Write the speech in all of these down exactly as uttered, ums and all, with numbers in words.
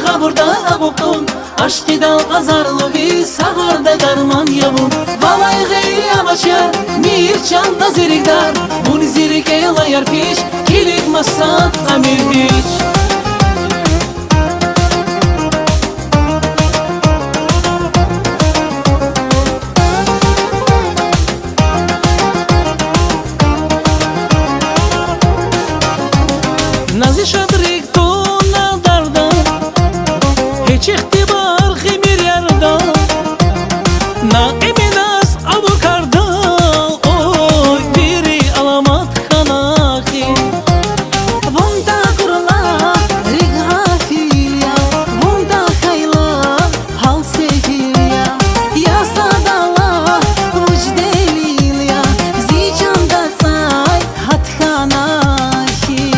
Гъавурда агъуктун, ашкъидал азарлу ви, сагъардай дарман я вун. Валай гъейри авачар, мийир чан Назирикдар, вун зи рикӀел аяр пич, килиг маса кьамир гьич. На зи шадрик туна дарда, гьич ихтибар химир ярда, на Эминаз абур карда, ой, вири аламат хьана хьи. Вун такурла, рикӀ гъафил я, вун тахьайла, гьал сефил я. Я садала вуч делил я, зи чанда цӀай гьат хьана хьи.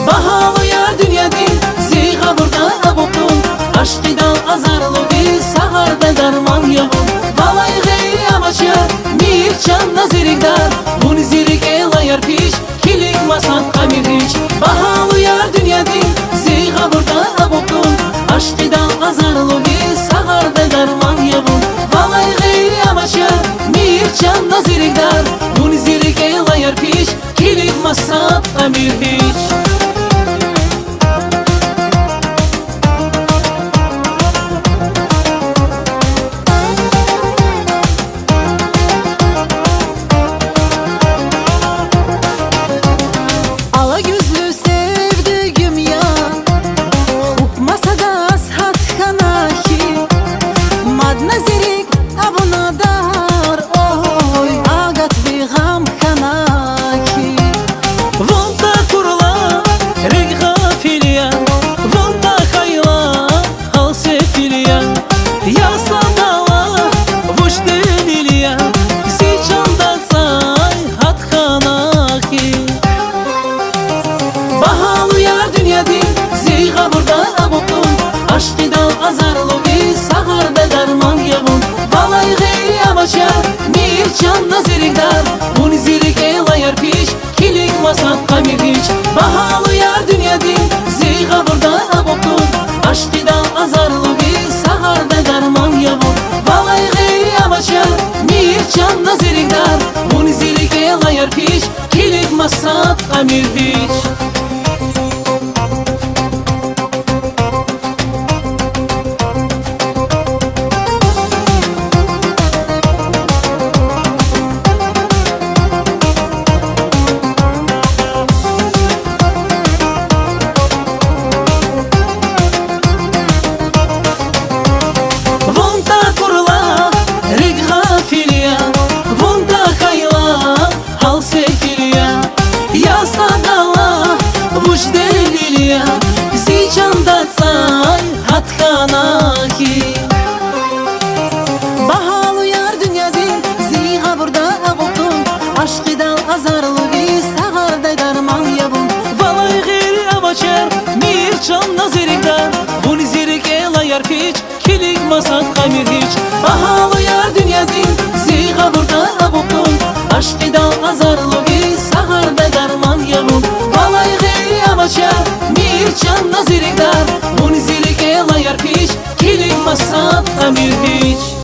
Багьалу яр дуьньядин, зи гъавурда агъуктун, ашкъидал азарлу ви, сагъардай дарман я вун. Валай гъейри авачар, мийир чан Назирикдар, вун зи рикӀел аяр пич, килиг маса кьамир гьич. Багьалу яр дуьньядин, зи гъавурда агъуктун, ашкъидал азарлу ви, сагъардай дарман я вун. Валай гъейри авачар, мийир чан Назирикдар, вун зи рикӀел аяр пич, килиг маса кьамир гьич. Ала гуьзлу севдигим я, хупӀ масадаз гьат хьана хьи. Мад Назирик авуна дар, ой, агат ви гъам хьана хьи. Вун такурла, рикӀ гъафил я, вун тахьайла, гьал сефил я. Я садала вуч делил я, зи чанда цӀай гьат хьана хьи. Багьалу яр дуьньядин, зи гъавурда агъуктун, ашкъидал азарлу ви, сагъардай дарман я вун. Валай гъейри авачар, мийир чан Назирикдар, вун зи рикӀел аяр пич, килиг маса кьамир гьич. Багьалу яр дуьньядин, зи гъавурда агъуктун, ашкъидал азарлу ви, сагъардай дарман я вун. Валай гъейри авачар, мийир чан Назирикдар, вун зи рикӀел аяр пич, килиг маса кьамир гьич. Вун такурла, рикӀ гъафил я, вун тахьайла, гьал сефил я. Я садала вуч делил я, зи чанда цӀай гьат хьана хьи. Багьалу яр дуьньядин, зи гъавурда агъуктун, ашкъидал азарлу ви, сагъардай дарман я вун. Валай гъейри авачар, мийир чан Назирикдар, вун зи рикӀел аяр пич, килиг маса кьамир гьич. Багьалу яр дуьньядин, зи гъавурда агъуктун, ашкъидал азарлу ви, сагъардай дарман я вун. Валай гъейри авачар, мийир чан Назирикдар,